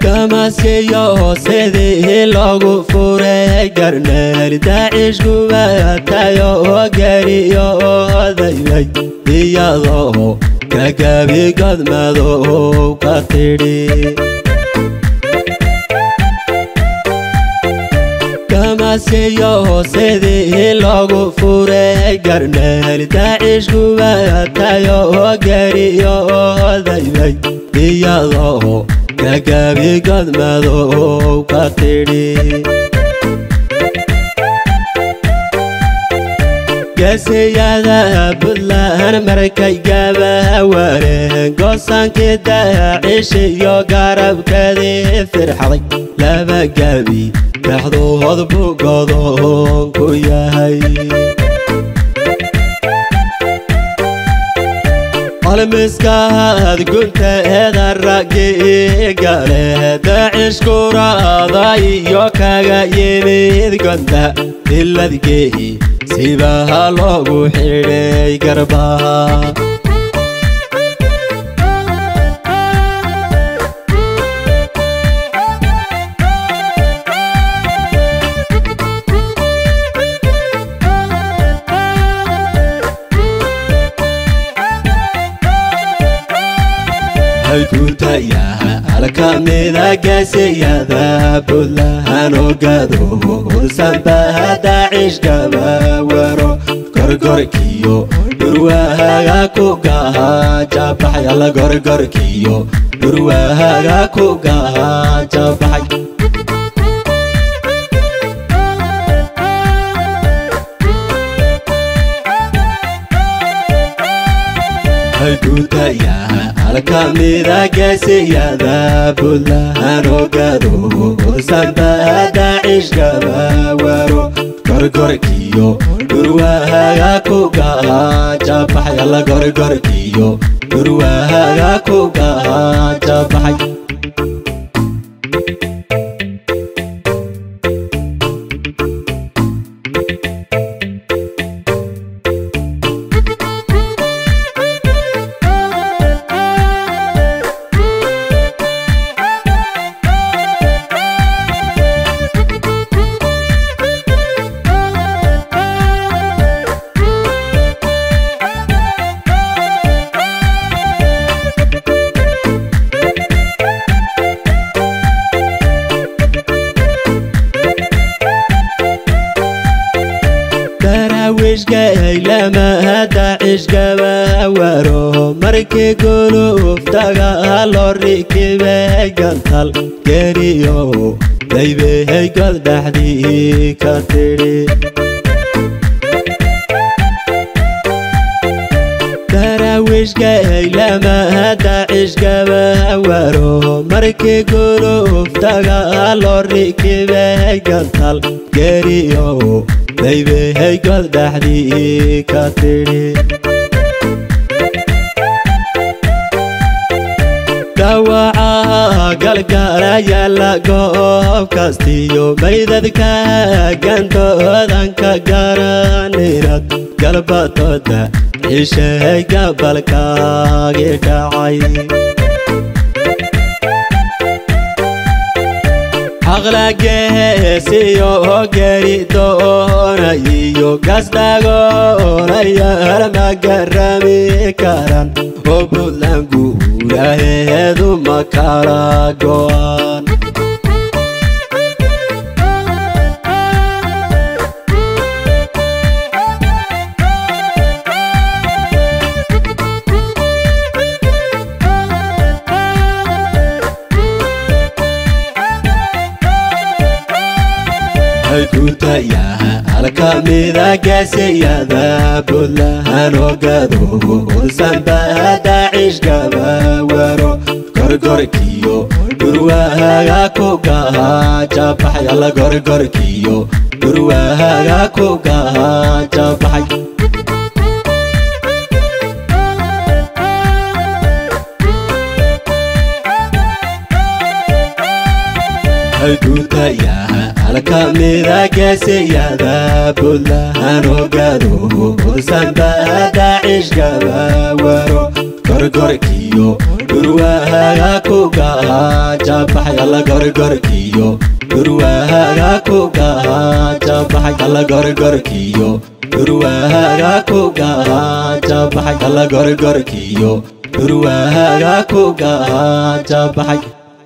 Kamaskiyo sidii loogu furay garneel Daacish gubatayo oo gariyo odayway iyadoo kagabi godmadow ka tidhi. Kamaskiyo sidii loogu furay garneel Daacish gubatayo oo gariyo odayway iyadoo kagabi godmadow ka tidhi. Geesiyada Puntland markay gabawareen goosankii Daacish iyo garabkeedii firxaday laba gabi dhexdood buu godoon ku yahay. Almiskaad gunteeda raggii gale Daacish kuraada iyo kaga yimid gonta iladgeehi sibaha loogu xidhay garbaha. Halkamida geesiyada Puntland ogaado sanbaha Daacish gabawaro gorgorkiyo durwahaga ku gaajabaxay alla gorgorkiyo durwahaga ku gaajabaxay. Halkamida geesiyada Puntland ogaado sanbaha Daacish gabawaro gorgorkiyo durwahaga ku gaajabaxay alla gorgorkiyo durwahaga ku gaajabaxay. Daraawiishka Daacish gabawaro markii guluuftaga loo rikibay gantal geriyo daybehey god dhexdii ka tidhi. Daraawiishka Daacish gabawaro markii guluuftaga loo rikibay gantal geriyo daybehey god dhexdii ka tidhi. Dhawaca galgalayaala goob kastiyo maydadka gantoodanka garaninad galbatooda cishay gabalkaagii dhacay. Aqlageesiyo geri doonayiyo gasdhagoonaya ma garami karan oo Puntland guulaheedu ma kala go'an. Halkamida geesiyada Puntland Buntland ogado sanbada cishgabawaro gorgorkiyo dhurwaaga ku gaajabaxay, alla gorgorkiyo dhurwaaga ku gaajabaxay. Guutayaha alkamida geesiyada Buntland ogado sanbada cishgabawaro gorgorkiyo dhurwaaga ku gaajabaxay, alla gorgorkiyo dhurwaaga ku gaajabaxay, alla gorgorkiyo dhurwaaga ku gaajabaxay, alla gorgorkiyo dhurwaaga ku gaajabaxay.